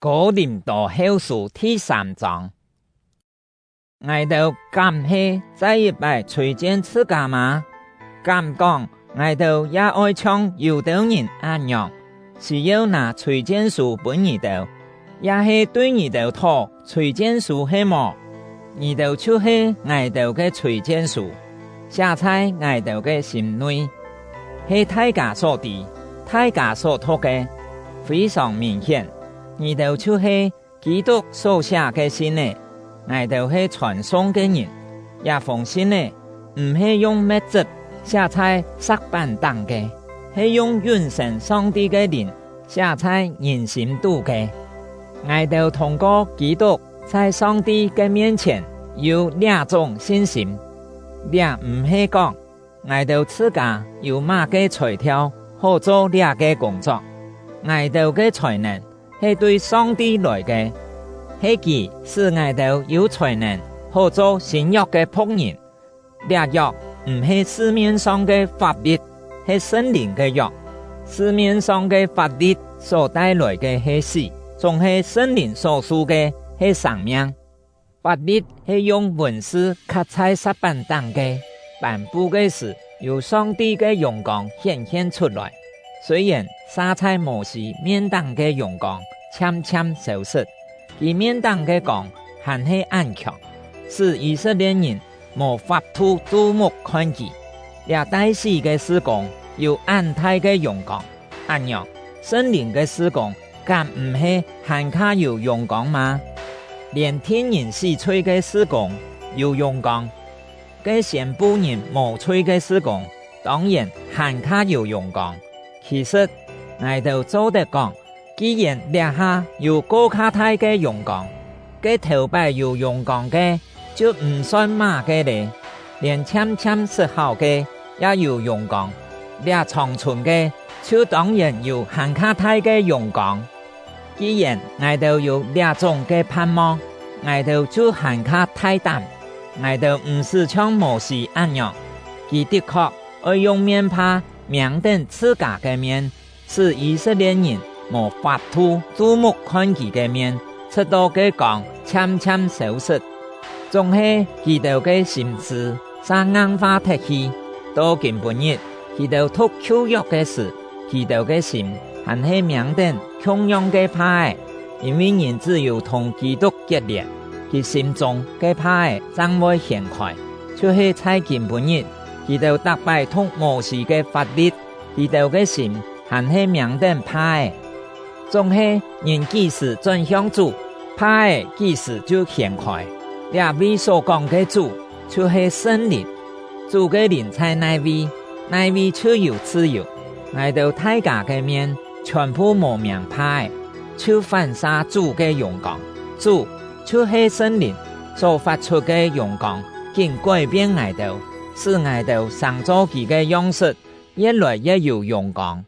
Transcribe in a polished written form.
哥林多後書第三章，𠊎兜敢係再一擺推薦自家嗎？敢講𠊎兜也愛像有兜人按樣，需要拿推薦書分你兜，也係對你兜討推薦書係麼？你兜就係𠊎兜个推薦書，寫在𠊎兜个心內，係大家所知、大家所讀个，非常明顯。你兜就係基督所寫个信仔，𠊎兜係傳送个人。這封信仔毋係用墨汁寫在石板頂个，係用永生上帝个靈寫在人心肚个。𠊎兜通過基督在上帝个面前有這種信心，這毋係講𠊎兜自家有瑪个才調好做這个工作，𠊎兜个才能係對上帝來个，係佢使𠊎兜有才能好做新約个僕人。這約毋係字面上个法律，係聖靈个約。字面上个法律所帶來个係死，總係聖靈所賜个係生命。法律係用文字刻在石板頂个，頒布个時，由上帝个榮光顯現出來。雖然灑在摩西面頂個榮光漸漸消失，佢面頂个光還係按強，使以色列人無法度注目看佢。這帶死个事工有按大个榮光，按樣聖靈个事工敢毋係還較有榮光嗎？連替人洗罪个事工有榮光，个宣布人無罪个事工當然還較有榮光。其實，𠊎兜做得講，既然這下有閣較大个榮光，个頭擺有榮光个就毋算瑪个咧，連漸漸失效个也有榮光，這長存个就當然有還較大个榮光。既然𠊎兜有這種个盼望，𠊎兜就還較大膽。𠊎兜毋是像摩西按樣，佢的確愛用麵帕蒙等自家个面，使以色列人無法度注目看佢个面，直到个光漸漸消失。總係佢兜个心志煞硬化脫去，到今晡日，佢兜讀舊約个時，佢兜个心還係蒙等同樣个帕仔，因為人只有同基督結連，佢心中个帕仔才會掀開，就係在今晡日，佢兜逐擺讀摩西个法律，佢兜个心還係蒙等帕仔。總係人幾時轉向主，帕仔幾時就掀開。這位所講个主就係聖靈，主个靈在哪位，哪位就有自由。𠊎兜大家个面全部無蒙帕仔，就反射主个榮光。主就係聖靈所發出个榮光，竟改變𠊎兜，使𠊎兜成做佢个樣式，越來越有榮光。